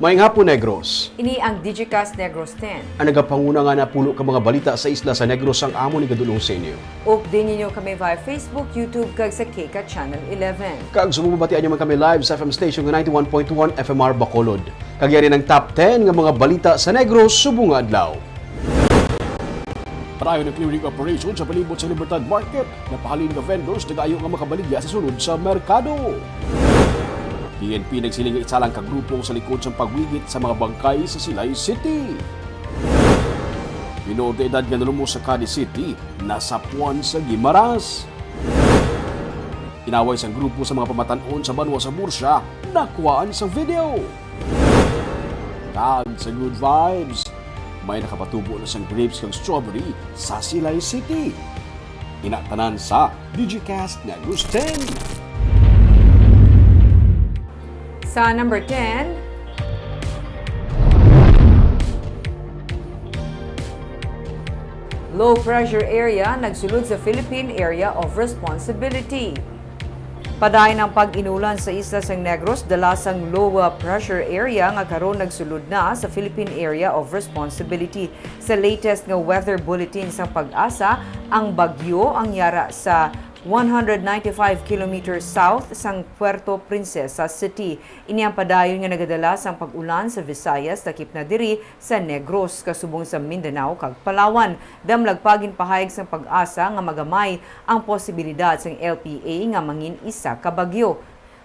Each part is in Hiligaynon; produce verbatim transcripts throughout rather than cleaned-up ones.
Maayong hapon, Negros. Ini ang Digicast Negros ten. Ang nagapanguna nga napulo ka mga balita sa isla sa Negros ang amon igadulong sa inyo. Update ninyo kami via Facebook, YouTube, kag sa Kika Channel eleven. Kag subong mabatian nyo man kami live sa F M station nga ninety-one point one F M R Bacolod. Kag yari ang top ten nga mga balita sa Negros subong nga adlaw. Padayon ang clearing operation sa palibot sa Libertad Market. Napahalin nga vendors nagaayo nga makabaligya sa sulod sa merkado. P N P nagsiling nga isa lang ka grupo sa likod sang pagwigit sa mga bangkay sa Silay City. Minor de edad nga nalumos sa Cadiz City, nasapuan sa Guimaras. Inaway sang grupo sa mga pamatan-on sa banwa sa Murcia, nakuhaan sa video. Kag sa good vibes, may nakapatubo na sang grapes kag strawberry sa Silay City. Ina tanan sa Digicast Negros ten. Sa number ten, low pressure area nagsulod sa Philippine Area of Responsibility. Padayon ang pag-inulan sa isla sang Negros dala sang low pressure area nga karon nagsulod na sa Philippine Area of Responsibility. Sa latest nga weather bulletin sang PAGASA, ang bagyo ang yara sa one hundred ninety-five kilometers south sang Puerto Princesa City. Ini ang padayon nga nagadala sang pag-ulan sa Visayas, lakip na diri sa Negros, kasubong sa Mindanao kag Palawan. Damlag pa, ginpahayag sang PAGASA nga magamay ang posibilidad sang L P A nga mangin isa ka bagyo.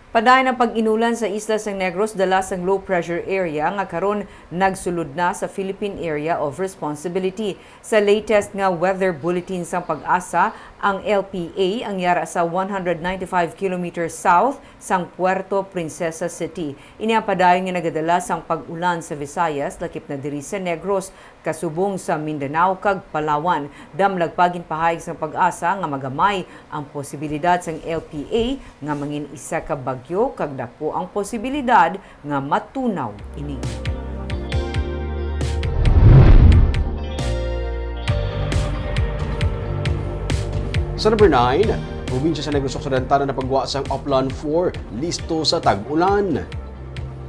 Padayon ang pag-inulan sa isla sang Negros dala sang low pressure area nga karon nagsulod na sa Philippine Area of Responsibility. Sa latest nga weather bulletin sang PAGASA, ang L P A ang yara sa one hundred ninety-five kilometers south sang Puerto Princesa City. Ini ang padayon nga nagadala sang pag-ulan sa Visayas, lakip na diri sa Negros, kasubong sa Mindanao kag Palawan. Damlag pa, ginpahayag sang PAGASA nga magamay ang posibilidad sang L P A nga mangin isa ka bagyo kag daku ang posibilidad nga matunaw ini. Sa number nine, probinsya sa Negros Occidental na napagwa sang Oplan four, listo sa tag-ulan.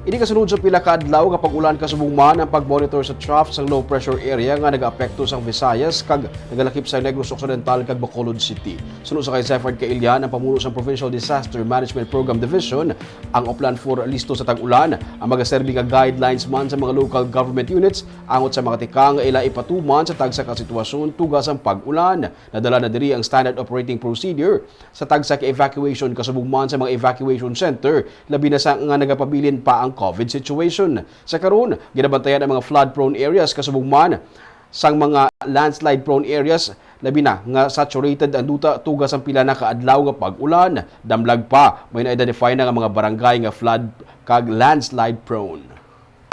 Ini kasunod sa pila ka adlaw nga pag-ulan, kasubong man ang pag-monitor sa trough sang low pressure area nga nagaapekto sang Visayas kag nagalakip sa Negros Occidental kag Bacolod City. Suno sa kay Zefard Kailian, ang pamuno sang Provincial Disaster Management Program Division, ang Oplan four listo sa tag-ulan, ang magaserbi nga guidelines man sa mga local government units angot sa mga tikang nga ila ipatuman sa tagsa ka sitwasyon tuga sang pag-ulan. Nadala na diri ang standard operating procedure sa tagsa ka evacuation kasubong man sa mga evacuation center, labi na sa nga nagapabilin pa ang COVID situation. Sa karon, ginabantayan ang mga flood-prone areas kasubong man sang mga landslide-prone areas, labi na nga saturated ang duta tuga sang pila na ka adlaw nga pag-ulan. Damlag pa, may na-identify na nga mga barangay nga flood kag landslide-prone.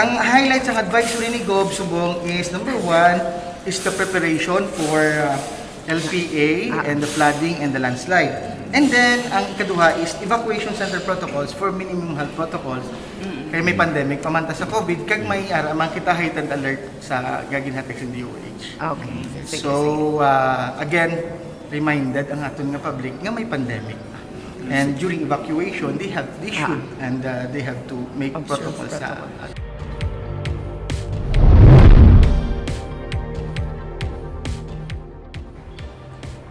Ang highlight sa advisory ni Gov subong is, number one, is the preparation for uh, L P A and the flooding and the landslide. And then, ang ikaduha is evacuation center protocols for minimum health protocols. Kaya may pandemic pa man ta sa COVID, kag may ara man kita heightened alert sa gaginhatag sa D O H. Okay. So, uh, again, reminded ang aton nga public nga may pandemic. And during evacuation, they have they should and uh, they have to make protocols sa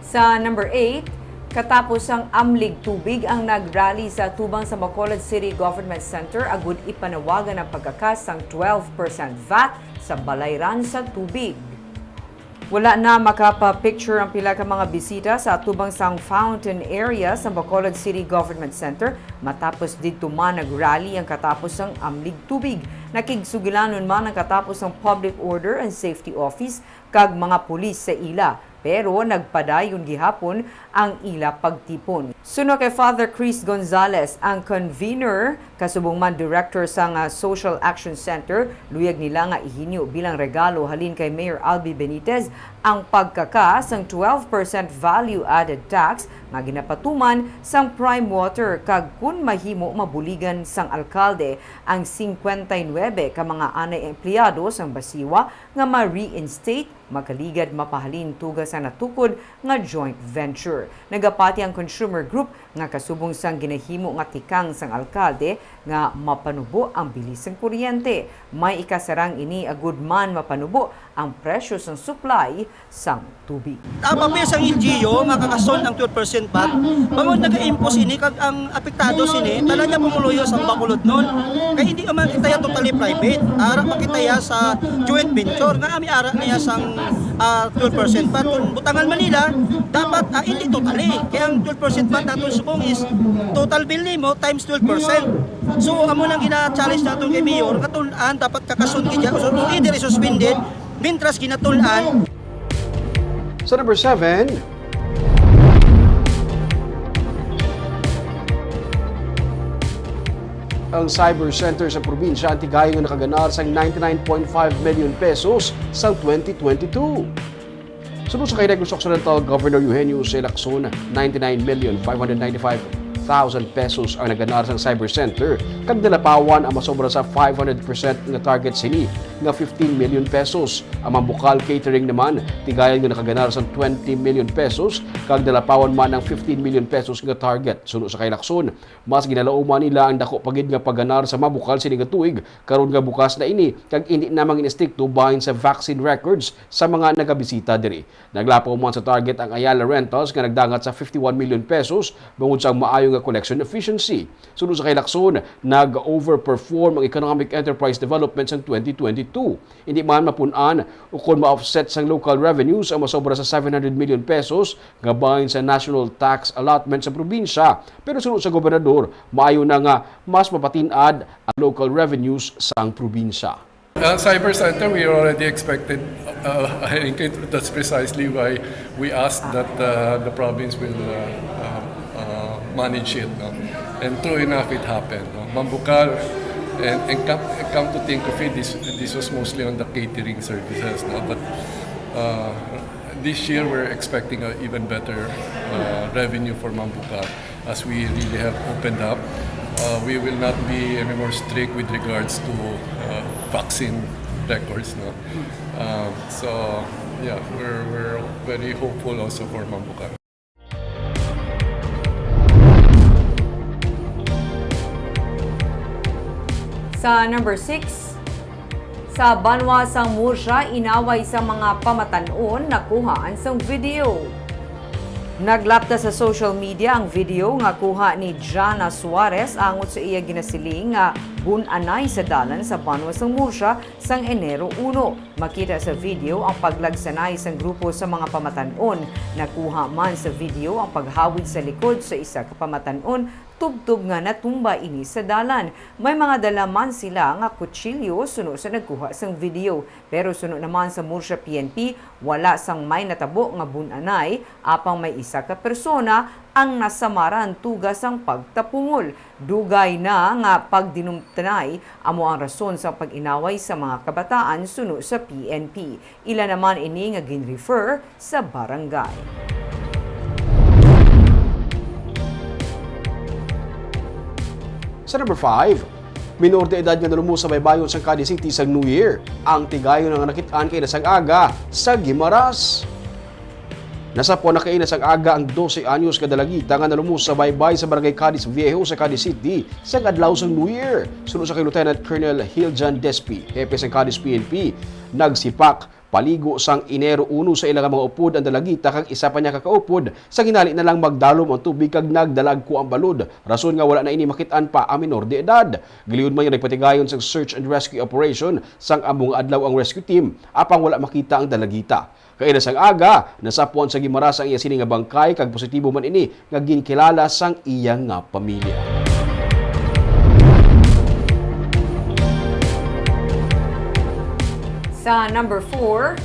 Sa number eight, katapos ang amlig tubig ang nag-rally sa atubang sa Bacolod City Government Center agud ipanawagan ang pagkakas sang twelve percent vat sa balayran sa tubig. Wala na makapa-picture ang pila ka mga bisita sa atubang sang fountain area sa Bacolod City Government Center matapos didto man nag-rally ang katapos sang amlig tubig. Nakigsugilanon man ang katapos sang Public Order and Safety Office kag mga pulis sa ila, pero nagpadayon gihapon ang ila pagtipon. Suno kay Father Chris Gonzalez, ang convener, kasubong man director sang Social Action Center, luyag nila nga ihinyo bilang regalo halin kay Mayor Albee Benitez ang pagkaka sang twelve percent value-added tax nga ginapatuman sang Prime Water, kag kun mahimo, mabuligan sang alkalde ang singkwenta y nuebe ka mga anay empleyado sang BACIWA nga ma-reinstate, makaligad mapahalin tuga sa natukod nga joint venture. Nagapati ang consumer group nga kasubong sang ginahimo nga tikang sang alkalde, nga mapanubo ang bilis sang kuryente. May ikasarang ini agud man mapanubo ang presyo sang supply sang tubig. Ang papel sang L G U nga kakason ang twelve percent vat, bangod naga-impose ini kag ang apektado sini, tanan niya pumuluyo sa Bacolodnon. Kay hindi man kita ya totally private, ara pa kita ya sa joint venture nga ami ara niya sang, ah, twelve percent vat. Kung butangan man nila, dapat, ah, hindi totally. Kaya ang twelve percent vat naton subong is total bill nimo times twelve percent. So, amo nang gina-challenge naton kay Mayor, katun-an dapat kakason gid ya, so, either i-suspended, mintras ginatun-an. Sa number seven, ang Cyber Center sa probinsya ang tigayon nga nakaganar sang ninety-nine point five million pesos sang twenty twenty-two. Suno sa kay Negros Occidental Governor Eugenio Jose Lacson, ninety-nine million five hundred ninety-five thousand pesos ang naganar sang Cyber Center, kag nalapawan ang masobra sa five hundred percent nga target sini nga fifteen million pesos. Ang Mambukal Catering naman, tigayon nga nakaganar sang twenty million pesos, kag nalapawan man ang fifteen million pesos nga target. Suno sa kay Lacson, mas ginalauman nila ang dako pa gid nga pagganar sa Mambukal sini nga tuig, karon nga bukas na ini, kag indi na mangin-estrikto bahin sa vaccine records sa mga nagabisita diri. Naglapaw man sa target ang Ayala Rentals nga nagdangat sa fifty-one million pesos bangod sa maayo nga collection efficiency. Suno sa kay Lacson, nag-overperform ang Economic Enterprise Development sang twenty twenty-two. Hindi man mapun-an ukon ma-offset sang local revenues ang masobra sa seven hundred million pesos nga bahin sa national tax allotment sa probinsya. Pero suno sa gobernador, maayo na nga mas mapatin-ad ang local revenues sang probinsya. Uh, Cyber Center, we already expected, uh, I think it, that's precisely why we asked that, uh, the province will, uh, uh, uh, manage it, no? And true enough, it happened, no? Mambukal, and, and come, come to think of it, this, this was mostly on the catering services, no? But, uh, this year, we're expecting a even better, uh, revenue for Mambukal. As we really have opened up, uh, we will not be any more strict with regards to, uh, vaccine records, no? Uh, so, yeah, we're, we're very hopeful also for Mambukal. Sa number six, sa banwa sang Murcia, inaway sa mga pamatan-on, nakuhaan sang video. Naglapta sa social media ang video nga kuha ni Jana Suarez angot sa iya ginasiling nga bun-anay sa dalan sa banwa sang Murcia sang Enero uno. Makita sa video ang paglagsanay sang grupo sa mga pamatan-on. Nakuha man sa video ang paghawid sa likod sa isa ka pamatan-on tubtob nga natumba ini sa dalan. May mga dala man sila nga kutsilyo suno sa nagkuha sang video. Pero suno naman sa Murcia P N P, wala sang may natabo nga bun-anay, apang may isa ka persona ang nasamaran tuga sang pagtapungol. Dugay na nga pagdinumtanay amo ang rason sang pag-inaway sa mga kabataan suno sa P N P. Ila naman ini nga gin-refer sa barangay. Sa number five, minor de edad nga nalumos sa baybayon sang Cadiz City sa New Year ang tigayon nga nakit-an kaina sang aga sa Guimaras. Nasapwan na kaina sang aga ang dose anyos nga dalagita nga nalumos sa baybay sa Barangay Cadiz Viejo sa Cadiz City sang adlaw sang New Year. Suno sa kay Lieutenant Colonel Hiljan Despi, hepe sang Cadiz P N P, nagsipak paligo sang Enero uno sa ila nga mga upod ang dalagita kag isa pa niya ka kaupod, sa ginhali na lang magdalom ang tubig kag nagdalagko ang balod, rason nga wala na ini makit-an pa ang minor de edad. Giliyon man nga nagpatigayon sang search and rescue operation sang amo nga adlaw ang rescue team, apang wala makita ang dalagita. Kaina sang aga, nasapwan sa Guimaras ang iya sini nga bangkay kag positibo man ini nga ginkilala sang iya nga pamilya. Sa number four,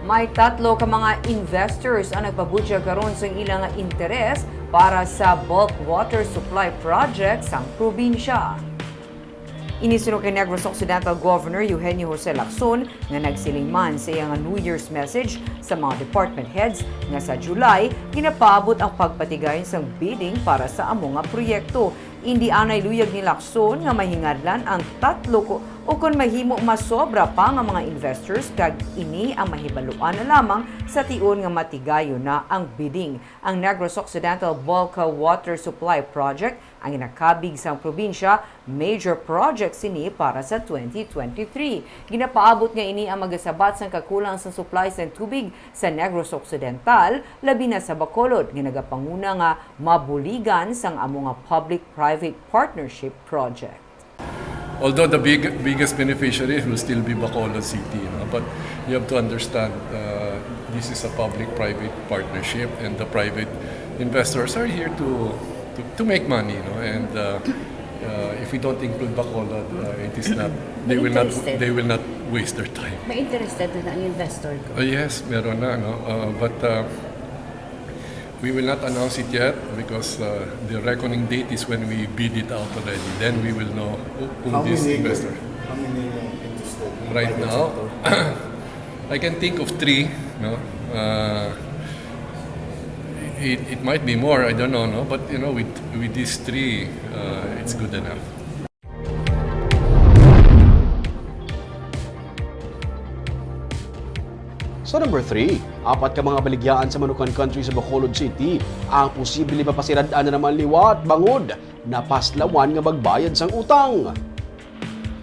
may tatlo ka mga investors ang nagpabutyag karon sang ila nga interes para sa bulk water supply project sang probinsya. Ini suno kay Negros Occidental Governor Eugenio Jose Lacson, nga nagsiling man sa iya nga New Year's message sa mga department heads nga sa July ginapaabot ang pagpatigayon sang bidding para sa amo nga proyekto. Indi anay luyag ni Lacson nga mahingadlan ang tatlo ko Ukon mahimo, masobra pa nga mga investors, kag ini ang mahibaluan na lamang sa tion nga matigayon na ang bidding. Ang Negros Occidental Bulk Water Supply Project ang ginakabig sang probinsya, major project sini para sa twenty twenty-three. Ginapaabot nga ini ang magasabat sang kakulang sang supply sang tubig sa Negros Occidental, labi na sa Bacolod, nga nagapanguna nga mabuligan sang amo nga public-private partnership project. Although the big, biggest beneficiary will still be Bacolod City, you know, but you have to understand, uh, this is a public-private partnership, and the private investors are here to, to, to make money, you know, and, uh, uh, if we don't include Bacolod, uh, it is not, they will not, Interested. They will not waste their time. May interested na ang investor ko. Uh, yes, meron na, no? Uh, but, uh, we will not announce it yet because, uh, the reckoning date is when we bid it out already. Then we will know who, who How this many, investor. How many interested? Right now, I can think of three, no? Uh, it, it might be more, I don't know, no? But, you know, with, with these three, uh, it's good enough. Sa number three, apat ka mga baligyaan sa Manukan Country sa Bacolod City ang posible mapasirad-an na naman liwat bangod napaslawan nga magbayad sang utang.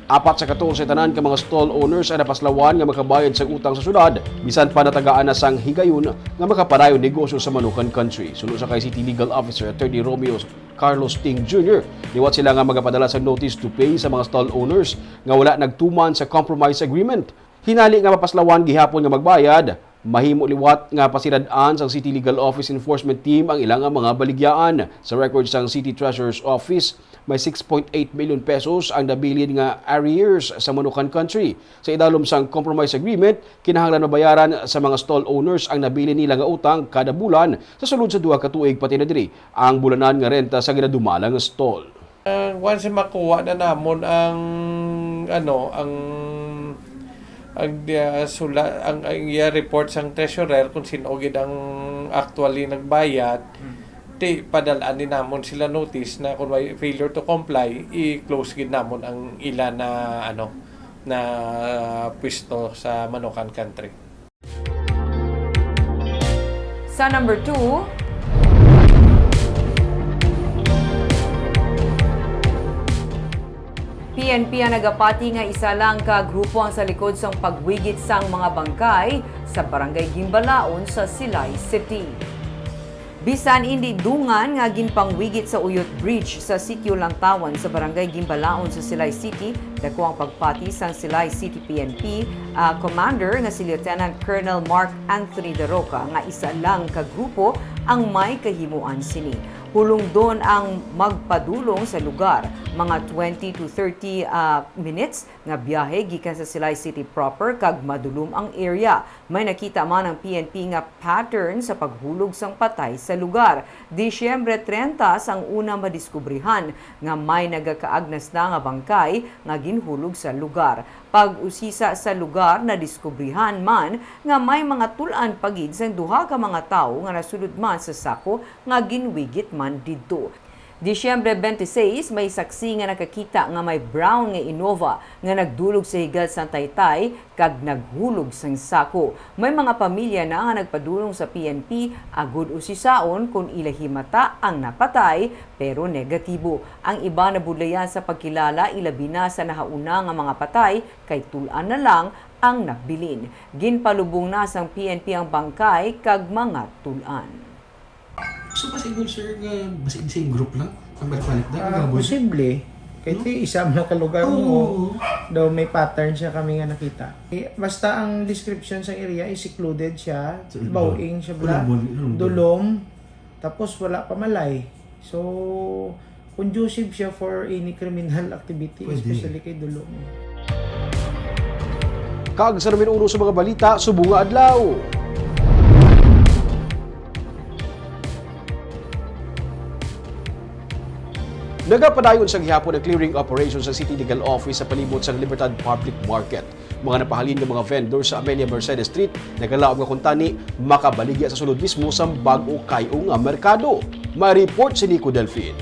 Apat sa katorse tanan ka mga stall owners ang napaslawan nga makabayad sang utang sa syudad, bisan pa natagaan na sang higayon nga makapadayon negosyo sa Manukan Country. Suno sa kay City Legal Officer Attorney Romeo Carlos Ting Junior, liwat sila nga magapadala sa notice to pay sa mga stall owners nga wala nagtuman sa compromise agreement. Hinali nga mapaslawan gihapon nga magbayad, mahimo liwat nga pasirad-an sang City Legal Office Enforcement Team ang ilang mga baligyaan. Sa record sang City Treasurer's Office, may six point eight million pesos ang nabilin nga arrears sa Manukan Country. Sa idalom sang compromise agreement, kinahanglan mabayaran sa mga stall owners ang nabilin nila nga utang kada bulan sa sulod sa duha ka tuig, pati na diri ang bulanan nga renta sa ginadumala nga stall. Uh, once makuha na namon ang, ano, ang ang uh, sula, ang, ang iya report sang treasurer kung sino gid ang actually nagbayad, ti padalaan din namon sila notice na kung may failure to comply, i-close gid namon ang ila na, ano, na pwesto sa Manukan Country. Sa number two, P N P ang nagapati nga isa lang ka grupo ang sa likod sang pagwigit sang mga bangkay sa Barangay Gimbalaon sa Silay City. Bisan indi dungan nga ginpangwigit sa Uyot Bridge sa Sitio Lantawan sa Barangay Gimbalaon sa Silay City, dako ang pagpati sang Silay City P N P, ah, Commander nga si Lieutenant Colonel Mark Anthony Daroca nga isa lang ka grupo ang may kahimuan sini. Hulungdon ang magpadulong sa lugar, mga twenty to thirty, ah, minutes nga biyahe gikan sa Silay City proper, kag madulom ang area. May nakita man ang P N P nga pattern sa paghulog sang patay sa lugar. Disyembre treinta sang una madiskubrihan nga may nagakaagnas na nga bangkay nga ginhulog sa lugar. Pag-usisa sa lugar, nadiskubrihan man nga may mga tul-an pa gid sang duha ka mga tawo nga nasulod man sa sako nga ginwigit man didto. Disyembre twenty-six, may saksi nga nakakita nga may brown nga Innova nga nagdulog sa higal sang taytay kag naghulog sang sako. May mga pamilya na nga nagpadulong sa P N P agud usisaon kon ila himata ang napatay, pero negatibo. Ang iba nabudlayan sa pagkilala, ilabi na sa nahauna nga mga patay, kay tul-an na lang ang nabilin. Ginpalubong na sang P N P ang bangkay kag mga tul-an. So, possible, sir, nga basig same group lang? Pagbalik-balik na, Ah, nagabot? Posible. Kay No? ti isa mo ka lugar Oo. mo, daw may pattern siya kami nga nakita. Eh, basta ang description sa area is secluded siya, Sa Ulbon. bawing siya bala, Ulbon, Ulbon. Dulom, tapos wala pa malay. So, conducive siya for any criminal activity, Pwede. Especially kay Dulom. Kag sa numero uno sa mga balita, subong nga adlaw. Nagapadayon sa gihapon ang clearing operation sa City Legal Office sa palibot sa Libertad Public Market. Mga napahalin nga mga vendor sa Amelia Mercedes Street nagalaom nga kuntani makabaligya sa sulod mismo sa bag-o kay-o nga merkado. May report si Nico Delfin.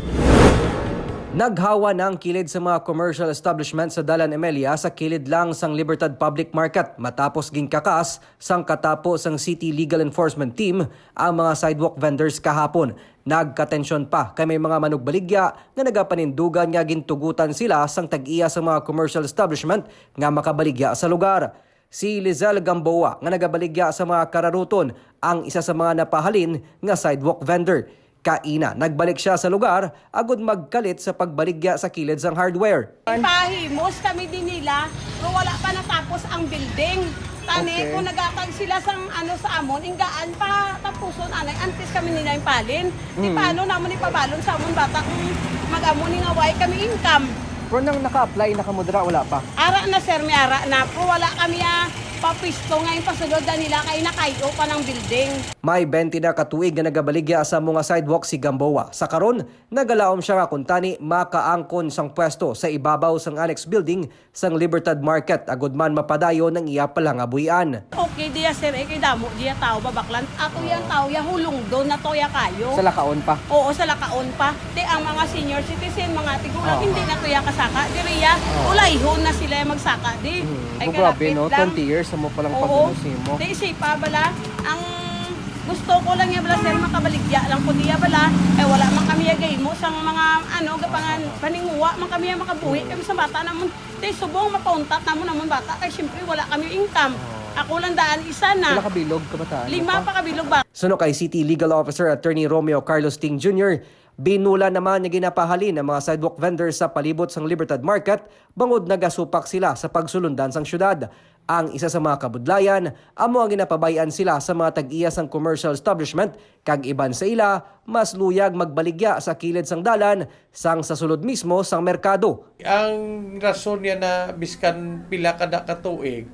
Naghawa na ang kilid sa mga commercial establishment sa Dalan Emelia sa kilid lang sang Libertad Public Market matapos ginkakas sang katapo sang City Legal Enforcement Team ang mga sidewalk vendors kahapon. Nagkatensyon pa kay may mga manugbaligya nga nagapanindugan nga gintugutan sila sang tag-iya sa mga commercial establishment nga makabaligya sa lugar. Si Lizelle Gamboa nga nagabaligya sa mga kararuton ang isa sa mga napahalin nga sidewalk vendor. Kaina, nagbalik siya sa lugar agud magkalit sa pagbaligya sa kilid sang hardware. Pahimos kami din nila, pero wala pa natapos ang building. Tani, Okay. kung nagakag sila sang ano sa amon, inggaan pa tapuson anay, antes kami nila yung palin. Di Mm. paano namon ipabalon sa amon bata kung mag-amo ni nga way kami income? Pero nang naka-apply na kamo dira, wala pa? Ara na, sir, may ara na. Pero wala kami, ah, papisto nga yung pasulod na nila kay nakayo pa ng building. May twenty na ka tuig nga nagabaligya sa mga sidewalk si Gamboa. Sa karon, nagalaom siya nga kuntani makaangkon sang pwesto sa ibabaw sang annex building sang Libertad Market agud man mapadayon ang iya palangabuhian. Okay diya, sir, eh, kay damo diya tao babaklan. Ato yang tao ya hulungdon na to ya kayo. Sa lakaon pa? Oo, sa lakaon pa. Ti ang mga senior citizen, mga tigulang, Oo. hindi na to ya kasaka. Diri ya, Oo. ulayhon na sila ya magsaka di. Mm. Ay, Oh, grabe, kalapit no? lang. Twenty years, amo pa lang Oo. paghinusimo. Ti, sipa bala, ang gusto ko lang ya bala, sir, makabaligya lang ko diya bala. Eh, wala man kami ya gahimo sang mga, ano, gapangan, paninguha man kami ya makabuhi. Mm. Kami sa bata namon, ti, subong mapauntat namon, namon bata. Kay, siyempre, wala kami income. Oo. Ako lang daan, isa na. Pila ka bilog, kabataan, Lima ano pa? pa ka bilog ba? Suno kay City Legal Officer Attorney Romeo Carlos Ting Junior, binula naman nga ginapahalin ang mga sidewalk vendors sa palibot sang Libertad Market bangod nagasupak sila sa pagsulundan sang syudad. Ang isa sa mga kabudlayan, amo ang ginapabay-an sila sa mga tag-iya sang commercial establishment, kag iban sa ila, mas luyag magbaligya sa kilid sang dalan sang sa sulod mismo sang merkado. Ang rason niya na biskan pila ka na ka tuig,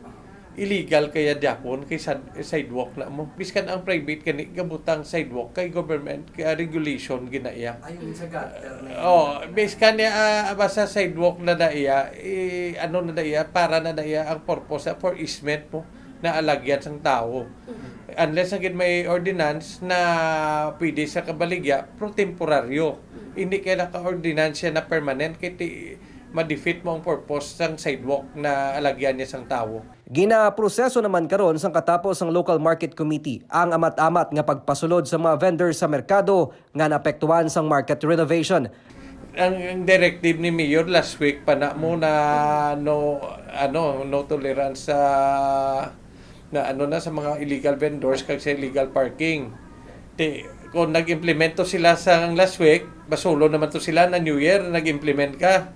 illegal kaya gyapon kay sad-, sidewalk na mo. Biskan ang private gani gabutang sidewalk kay government, kay regulation gina iya. Ayun sa gutter na yun. Oh, biskan niya, ah, basta sidewalk na na iya, eh, ano na na iya, para na na iya ang purpose for easement mo na alagyan sang tawo. Mm. Unless ang gid may ordinance na pwede sa kabaligya, pero temporaryo. Mm. Hindi kaya naka-ordinance siya na permanent, kay ti-, ma-defeat mo ang purpose sang sidewalk na alagyan niya sang tawo. Ginaproseso naman karon sang katapo sang Local Market Committee ang amat-amat nga pagpasulod sa mga vendor sa merkado nga naapektuhan sang market renovation. Ang, ang directive ni Mayor last week pa na mo na no, ano, no tolerance sa, na ano na, sa mga illegal vendors kag sa illegal parking. Ti, kung nag-implemento sila sa last week, basulon naman to sila na New Year, nag-implement ka.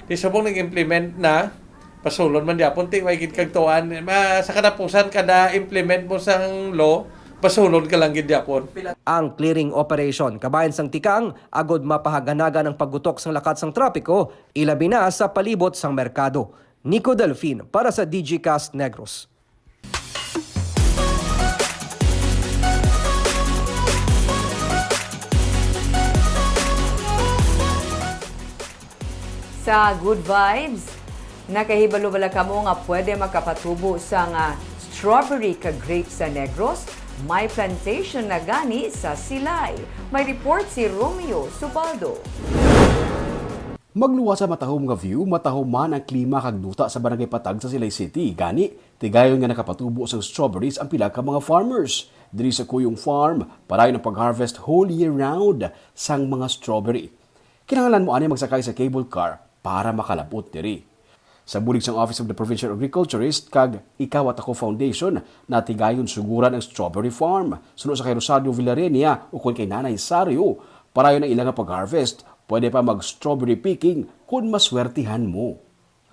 Ti, subong nag-implement na, pasulon man gyapon, ti, way gid kag tuan. Ma-, sa katapusan, kada implement mo sang law, pasulon ka lang gid gyapon. Ang clearing operation kabahin sang tikang agud mapahaganagan ang paggutok sang lakat sang trapiko, ilabi na sa palibot sang merkado. Nico Delfin para sa Digicast Negros. Sa Good Vibes, nakahibalo bala kamo nga pwede makapatubo sang strawberry kag grapes sa Negros? May plantation na gani sa Silay. May report si Romeo Subaldo. Magluwas sa matahom nga view, matahom man ang klima kag duta sa Barangay Patag sa Silay City. Gani, tigayon nga nakapatubo sang strawberries ang pila ka mga farmers. Diri sa Kuyong Farm, padayon ang pag-harvest whole year round sang mga strawberry. Kinahanglan mo anay magsakay sa cable car para makalab-ot diri. Sa bulig sang Office of the Provincial Agriculturist kag Ikaw at Ako Foundation, natigayon suguran ang strawberry farm. Suno sa kay Rosario Villarenia ukon kay Nanay Sario, padayon ang ila nga pag-harvest. Pwede pa mag-strawberry picking kon maswertihan mo.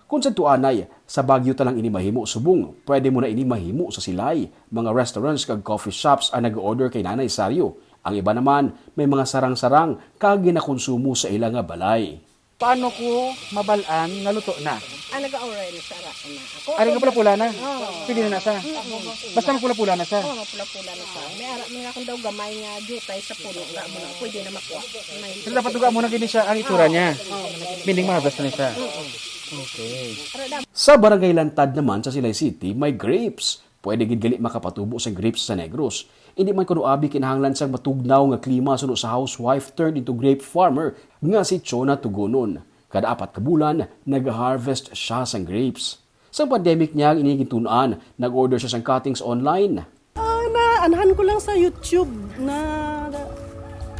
Kon sadto anay, sa Baguio ta lang ini mahimo subong pwede mo na ini mahimo sa Silay. Mga restaurants kag coffee shops ang nag-order kay Nanay Sario. Ang iba naman, may mga sarang-sarang kag ginakonsumo sa ila nga balay. Paano ko mabal-an nga luto na? Ah, nag-orange, ara na. Ako, Ari nga pula-pula na? Oo. Pwede na na sa? Mm-mm. Basta mapula-pula na sa? Oo, mapula-pula na sa. May ara man nga akong daw gamay nga jutay sa puno, nga mo na, pwede na makuha. May So, dapat duga mo na gini siya ang itsura niya. Oo, managin. Meaning, ma-harvest na siya. Mm-mm. Okay. Ara daw. Sa Barangay Lantad naman sa Silay City, may grapes. Pwede gid gali makapatubo sa grapes sa Negros. Indi man kuno abi kinahanglan sang matugnaw nga klima suno sa housewife turned into grape farmer nga si Chona Tugunon. Kada apat ka bulan, nag-harvest siya sang grapes. Sang pandemic niya ini gintun-an, nag-order siya sang cuttings online. Ah, naanhan ko lang sa YouTube na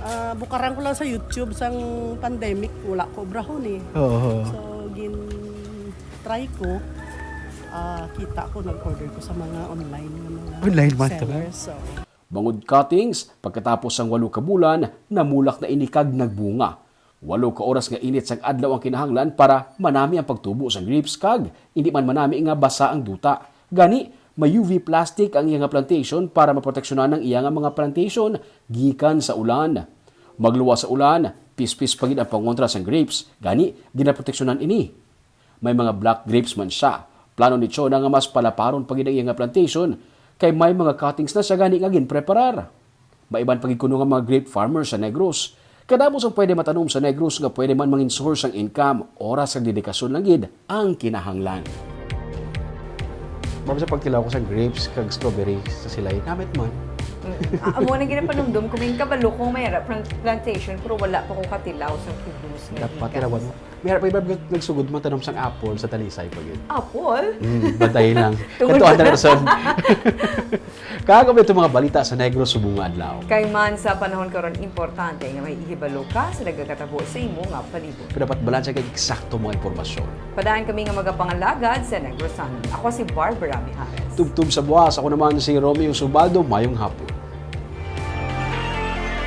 ah, bukaran ko lang sa YouTube sang pandemic, wala ko obrahon eh. Oo. So gin try ko, ah, kita ko, nag-order ko sa mga online nga mga Online man to, sellers. So, Bangod cuttings, pagkatapos sang walo ka bulan, namulak na ini kag nagbunga. Walo ka oras nga init sang adlaw ang kinahanglan para manami ang pagtubo sang grapes kag indi man manami nga basa ang duta. Gani, may U V plastic ang iya nga plantation para maproteksyonan ang iya nga mga plantation gikan sa ulan. Magluwas sa ulan, pispis pa gid ang pangontra sang grapes. Gani, ginaproteksyonan ini. May mga black grapes man siya. Plano ni Chona nga mas palaparon pa gid ang iya nga plantation kay may mga cuttings na siya gani nga ginpreparar. May iban pa gid kuno nga mga grape farmers sa Negros. Kadamo sang pwede matanom sa Negros nga pwede man mangin source sang income, oras kag dedikasyon lang gid ang kinahanglan. Ma'am, sa pagtilaw ko sa grapes kag strawberry sa silay, namit man. Mm. Ah, amo na ginapanumdom ko, may kabalo ko may ara plant- plantation, pero wala pa ko katilaw sa kiddos nga Dapat gikan. tirawan mo. May harap iba nagsugod man tanom sang apple sa Talisay pa gid. Apple? Mm, bantay lang. Tungod Ito sa- ang rason. Kago ito mga balita sa Negros subong nga adlaw. Kay man sa panahon karon, importante nga may ihibalo ka sa nagakatabo sa imo nga palibot. Pero dapat balanse kag eksakto mga impormasyon. Padaan kami nga magapangalagad sa Negros Sun. Ako si Barbara Mijares. Tubtob sa buwas, ako naman si Romeo Subaldo. Mayong hapon.